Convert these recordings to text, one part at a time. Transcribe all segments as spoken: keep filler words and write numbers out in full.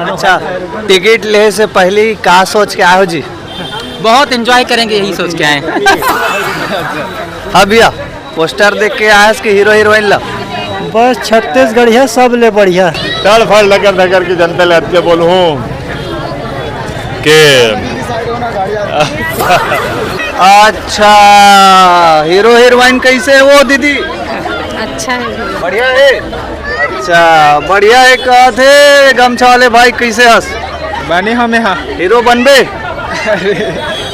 अच्छा, टिकट ले से पहले का सोच के आए हो जी? बहुत एंजॉय करेंगे, यही सोच के आए हैं। हाँ भैया, पोस्टर देख के आयस कि हीरो हीरोइन ला? बस छत्तीसगढ़िया सब ले बढ़िया। तड़ फड़ लकर धकर के जनता ले अतके बोलहूँ के अच्छा, हीरो हीरोइन कैसे है वो दीदी? अच्छा है। बढ़िया है। अच्छा, बढ़िया है। कहा थे गमछा वाले भाई, कैसे हस? बने हमें हाँ। हीरो बनबे?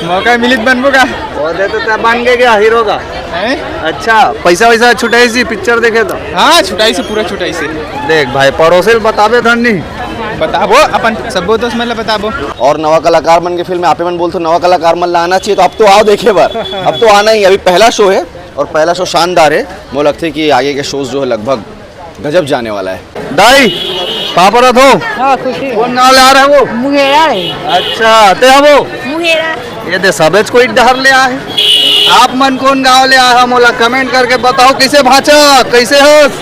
मौका मिलित बनबो का? वो दे तो तब बन के गया हीरो का। हैं? अच्छा, पैसा वैसा छुटाई सी पिक्चर देखे तो? हाँ, छुटाई से, पूरा छुटाई से। देख भाई, पड़ोसी ल बताबे धन नहीं। बताबो, अपन सबो दोस्त मन ल बताबो। और नवा कलाकार मन के फिल्म में आपे मन बोलथो, नवा कलाकार मन ला आना चाहिए, तो अब तो आओ देखे बर। अब तो आना ही, अभी पहला शो है और पहला शो शानदार है। मोला लगथे कि आगे के शोज जो है लगभग गजब जाने वाला है। दाई, पापड़ रथ हो? हाँ, खुशी। कौन गाँव ले आ रहे हो? मुंगेरा है। अच्छा, ते हबो? मुंगेरा। ये दे सबेच कोई डहर ले आए। आप मन कौन गाँव ले आए हो? मोला कमेंट करके बताओ, कैसे भांचा, कैसे हस?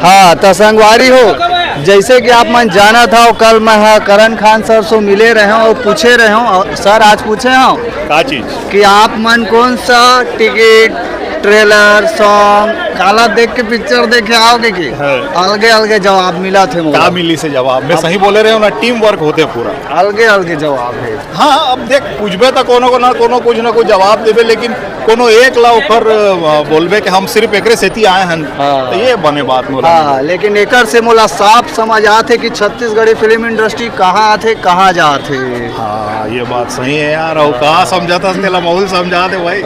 हाँ, त संगवारी हो, जैसे कि आप मन जानत हव, कल मैं ह करण खान सर से मिले रहे हूँ और पूछे रहे हूँ, और सर आज पूछे हूँ का चीज? कि आप मन कौन सा टिकट, ट्रेलर, सॉन्ग, काला देख के पिक्चर देखे आओगे कि? हाँ। अलगे अलगे जवाब मिला थे मोला। का मिली से जवाब? मैं आप सही बोले रहे हूँ ना, टीम वर्क होते पूरा। अलगे अलगे जवाब है। हाँ, अब देख, पूछबे त कोनो को ना कोनो कुछ ना कुछ जवाब देबे, लेकिन कोनो एक ला ओकर, अ, बोलबे कि हम सिर्फ एकरे सेती आए हन, हाँ। तो ये बने बात मोला। हाँ, लेकिन एकर से मोला साफ समझ आथे कि छत्तीसगढ़ी फिल्म इंडस्ट्री कहाँ आथे, कहाँ जाथे। हाँ, ये बात सही है यार, और कहाँ समझाता तेला माहौल समझा दे भाई।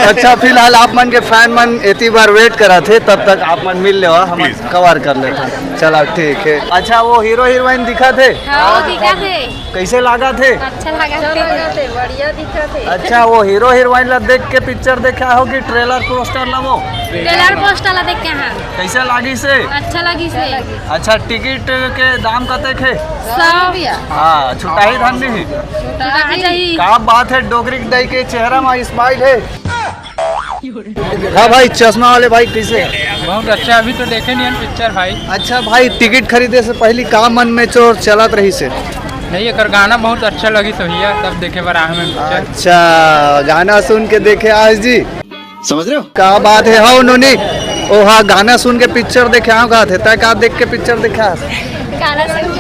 अच्छा, फिलहाल आप मन के फैन मन एती बार वेट करा थे, तब तक आप मन मिल लेवा, हम प्लीज। कवर कर लेते हैं। चला, ठीक है। अच्छा, वो हीरो हीरोइन दिखा थे? हाँ, दिखा थे। कैसे लागा थे? अच्छा लगा थे। बढ़िया दिखा थे। अच्छा, वो हीरो हीरोइन ला देख के पिक्चर देखा हो कि ट्रेलर पोस्टर ला वो? ट्रेलर पोस्टर ला देख के, हाँ। कैसे लागी से? अच्छा लगी से। अच्छा, टिकट के दाम कते थे? सौ रुपया। हाँ, छुटाही धन नहीं। छुटाही चाहिए। का बात है, डोकरी के दाई के चेहरा में स्माइल है। हाँ भाई, चश्मा वाले भाई, कैसे? बहुत अच्छा, अभी तो देखे नहीं हम पिक्चर भाई। अच्छा भाई, टिकट खरीदे से पहले का मन में चोर चलत रही से? नहीं, एकर गाना बहुत अच्छा लगी तो भैया, तब देखे बर आए हमें पिक्चर। अच्छा, गाना सुन के देखे आज जी। समझ रहे हो? का बात है, हाँ नोनी? ओ हाँ, गाना सुन के पिक्चर देखे आओ, कहा थे तय का देख के पिक्चर देखा? गाना सुन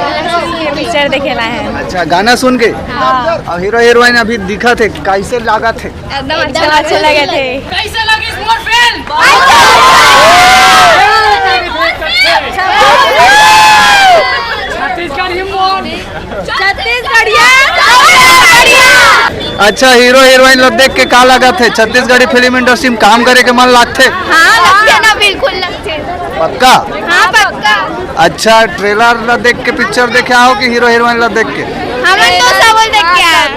के पिक्चर देखे ला है। अच्छा, गाना सुन के? हाँ। अब हीरो हीरोइन अभी दिखा थे, कैसे लागा थे? एकदम अच्छा, अच्छा लगे थे। कैसे लगी मोर फिल्म? छत्तीसगढ़ी मोर। छत्तीसगढ़िया। अच्छा, हीरो हीरोइन ला देख के का लागत हे? छत्तीसगढ़ी फिल्म इंडस्ट्री में काम करे के मन लागथे? हाँ, लगथे ना, बिल्कुल लगथे। पक्का? हाँ, पक्का। अच्छा, ट्रेलर ला देख के पिक्चर देखे आओ कि हीरो हीरोइन ला देख के? हमन तो सब देख के आए।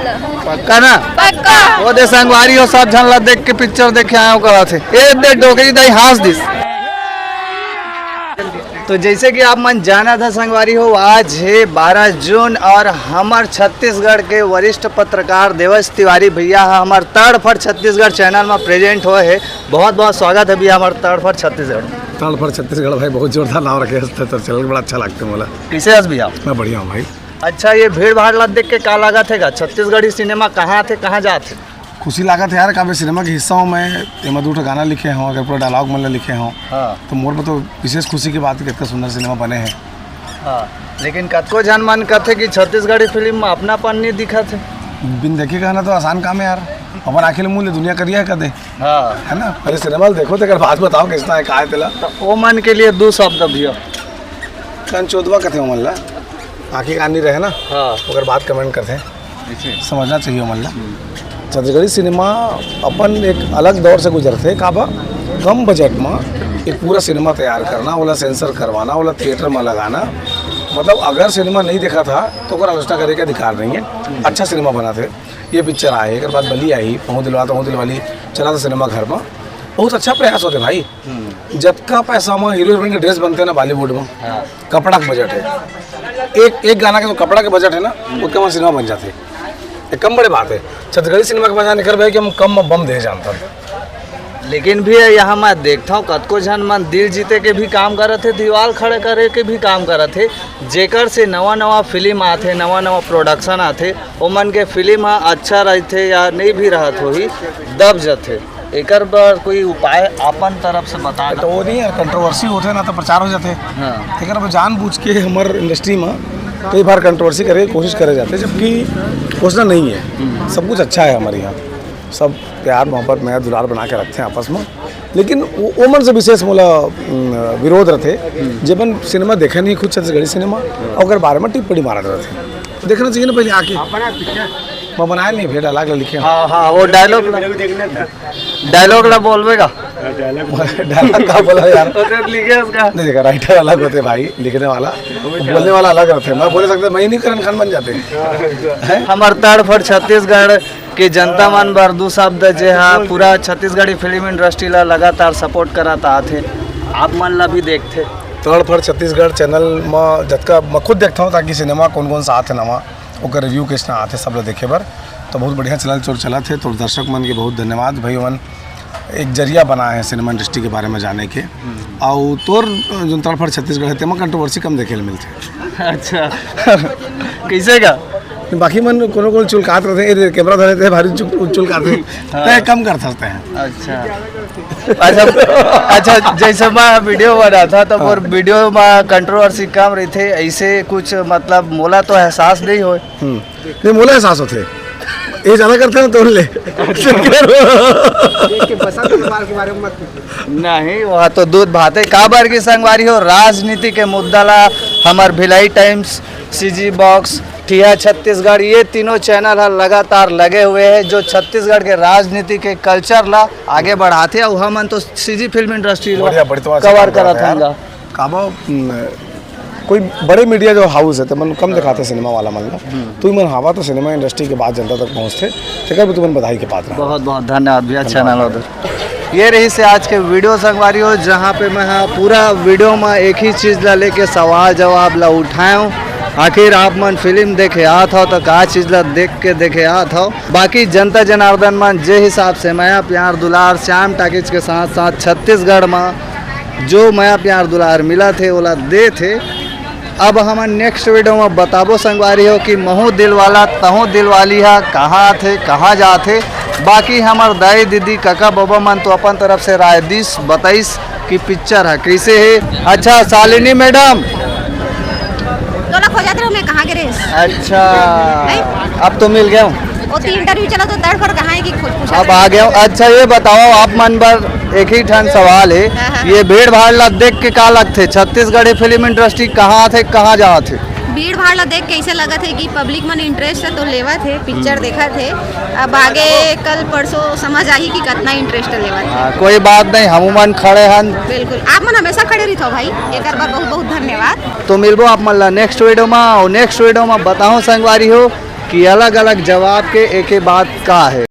पक्का ना? पक्का। वो दे संगवारी हो, सब झन ला देख के पिक्चर देखे आए हो कहत हे। ए दे डोकरी दाई हाँस दिस। तो जैसे कि आप मन जाना था संगवारी हो, आज है बारह जून और हमर छत्तीसगढ़ के वरिष्ठ पत्रकार देवश तिवारी भैया ह हमर तड़फड़ छत्तीसगढ़ चैनल में प्रेजेंट होए है। बहुत बहुत स्वागत है भैया हमर तड़फड़ छत्तीसगढ़। तड़फड़ छत्तीसगढ़ भाई, बहुत जोरदार नाम रखे हैं, तो चैनल बड़ा अच्छा लगता है मोला। कैसे हस भैया? मैं बढ़िया हूँ भाई। अच्छा, ये भीड़ भाड़ ला देख के का लागत हे गा? छत्तीसगढ़ी सिनेमा कहाँ आथे, कहाँ जात हे? खुशी लागत हे यार, काबे सिनेमा के हिस्सा हूँ मैं, एमा दू ठो गाना लिखे हूँ, अगर पूरा डायलॉग मन ला लिखे हूँ, हाँ। तो मोर बर तो विशेष खुशी की बात है कि इतना सुंदर सिनेमा बने हैं। हाँ, लेकिन कतको झन मन कथे कि छत्तीसगढ़ी फिल्म में अपनापन नहीं दिखत हे। बिन देखे कहना तो आसान काम है यार, अपन आँखी ले मुँह ले दुनिया करिया है कदे, हाँ। है ना? पहले सिनेमा देखो, तेकर बाद बताओ किसना है, का है तेला। तो ओ मन के लिए दू शब्द भैया। कन चोदवा कथे ओमन ला, आँखी कान नहीं रहे ना, हाँ। ओकर बाद कमेंट करथे। समझना चाहिए ओमन ला। छत्तीसगढ़ी सिनेमा अपन एक अलग दौर से गुजरथे, काबर कम बजट में एक पूरा सिनेमा तैयार करना, ओला सेंसर करवाना, ओला थिएटर में लगाना, मतलब अगर सिनेमा नहीं देखा था तो ओकर आलोचना करे के अधिकार नहीं है। अच्छा सिनेमा बना थे, ये पिक्चर आए, एक बाद बली आई, पहुँच दिलवा तो पहुँच दिलवाली, चला था सिनेमा घर में, बहुत अच्छा प्रयास होते भाई। जतका पैसा में हीरो हीरोइन के ड्रेस बनते ना बॉलीवुड में, हाँ। कपड़ा के बजट है, एक एक गाना के जो कपड़ा के बजट है ना, उतका में सिनेमा बन जाते। ये कम बड़े बात है। छत्तीसगढ़ी सिनेमा के बजाय निकर भाई कि हम कम में बम दे जानता। लेकिन भी यहाँ मैं देखता हूँ, कतको झन मन दिल जीते के भी काम करत हे, दीवाल खड़े करे के भी काम करत हे, जेकर से नवा नवा फिल्म आथे, नवा नवा प्रोडक्शन आथे, ओमन के फिल्म ह अच्छा रहथे या नहीं भी रहत होही, दब जथे। एकर बर कोई उपाय अपन तरफ से बता तो वो नहीं यार, कंट्रोवर्सी होथे ना तो प्रचार हो जाथे। हाँ। एकर बर जानबूझ के हमर इंडस्ट्री में कई बार कंट्रोवर्सी करे के कोशिश करे जाथे, जबकि वैसा नहीं है। सब कुछ अच्छा है हमारे यहाँ, सब प्यार मोहब्बत मया दुलार बना के रखथे आपस में। लेकिन वो ओमन से विशेष मोला उम, विरोध रथे, जेमन सिनेमा देखे नहीं खुद छत्तीसगढ़ी सिनेमा, और ओकर बारे में टिप्पणी मारत रथे। देखना चाहिए ना पहले आके। मैं बनाया नहीं भैया, डायलॉग लिखे हैं। हाँ हाँ, वो डायलॉग, डायलॉग ला बोलबे का? डायलॉग का बोला यार? तो फिर लिखे उसका। नहीं, देखा, राइटर अलग होते भाई, लिखने वाला, बोलने वाला अलग रहते हैं। मैं बोल सकते, मैं ही नहीं करण खान बन जाते। हमर तड़फड़ छत्तीसगढ़ के जनता मन बर दू शब्द, जे हा पूरा छत्तीसगढ़ी फिल्म इंडस्ट्री ला लगातार सपोर्ट करत आत हे, आप मन ला भी देखथे। तड़फड़ छत्तीसगढ़ चैनल म जतका मैं खुद देखता हूँ, ताकि सिनेमा कौन कौन सा आथे नवा, ओकर रिव्यू कैसना आथे, सब ला देखे बर। तो बहुत बढ़िया चैनल चोर चलत हे, तो दर्शक मन के बहुत धन्यवाद भाई मन, एक जरिया बनाए हैं सिनेमा इंडस्ट्री के बारे में जाने के। और तोर जो तड़फड़ छत्तीसगढ़ है, तेमा कंट्रोवर्सी कम देखे ल मिलथे। अच्छा। कैसे का? बाकी मन कोनो कोनो चुलकात रहते हैं, ये कैमरा धरे थे, भारी चुल-, चुलकाते हैं। हाँ। तय कम कर सकते हैं। अच्छा। अच्छा, अच्छा, जैसे मैं वीडियो बना था, तो हाँ। मोर वीडियो में कंट्रोवर्सी कम रही थे, ऐसे कुछ, मतलब, मोला तो एहसास नहीं होए। हम्म। नहीं, मोला एहसास होथे। ये ज्यादा करथे ना, तो ले। देख के बसंत कुमार के बारे में मत पूछो। नहीं, वह तो दूध भात है। काबर की संगवारी हो, राजनीति के मुद्दा ला हमर भिलाई टाइम्स, सीजी बॉक्स, ठिया छत्तीसगढ़, ये तीनों चैनल ह लगातार लगे हुए हैं, जो छत्तीसगढ़ के राजनीति के कल्चर ला आगे बढ़ाथे। अउ हमन तो सीजी फिल्म इंडस्ट्री ला बढ़िया, बढ़िया, कवर अच्छा करत यार। हन। काबो, हम्म, कोई बड़े मीडिया जो हाउस है, तो मन कम दिखाते सिनेमा वाला मन ला। तू मन हवा तो सिनेमा इंडस्ट्री के बात जनता तक पहुँचते, तेकर भी तुमन बधाई के पात्र हव। बहुत बहुत धन्यवाद भैया, अच्छा ना लो। ये रहिस हे आज के वीडियो संगवारी हो, जहाँ पे मैं, हाँ, पूरा वीडियो में एक ही चीज ला लेके सवाल जवाब ला उठाए हूँ। आखिर आप मन फिल्म देखे आत हव तो का चीज ला देख के देखे आत हव? बाकी जनता जनार्दन मन जे हिसाब से मया प्यार दुलार श्याम टाकीज के साथ साथ छत्तीसगढ़ में जो मया प्यार दुलार मिलत हे, ओला देत हे। अब हमन नेक्स्ट वीडियो में बताबो संगवारी हो कि महू दिलवाला तहू दिलवाली हा कहाँ आथे, कहाँ जाथे। बाकी हमर दाई दीदी कका बबा मन तो अपन तरफ से राय दिस, बताइस कि पिक्चर हा कैसे हे। अच्छा शालिनी मैडम, तोला खोजत रहो मैं, कहाँ गे रहे? अच्छा, नहीं? अब तो मिल गया हूँ। वो तो इंटरव्यू चला तो तड़फड़ कहाँ है कि खोज पूछा अब था। आ गया हूँ। अच्छा ये बताओ, आप मन बर एक ही ठन सवाल है, हाँ, हाँ। ये भीड़ भाड़ ला देख के का लगथे, छत्तीसगढ़ी फिल्म इंडस्ट्री कहाँ थे, कहाँ जात हे? भीड़ भाड़ ला देख के ऐसे लगत है कि पब्लिक मन इंटरेस्ट है तो लेवत है, पिक्चर देखत है। अब आगे कल परसों समझ आही कि कितना इंटरेस्ट लेवत है। हाँ, कोई बात नहीं, हम मन खड़े हन। बिल्कुल, आप मन हमेशा खड़े रहिथो भाई, एकर बर बहुत बहुत धन्यवाद। तो मिलबो आप मन ला नेक्स्ट वीडियो में, और नेक्स्ट वीडियो में बताओ संगवारी हो कि अलग अलग जवाब के एक एक बात का है।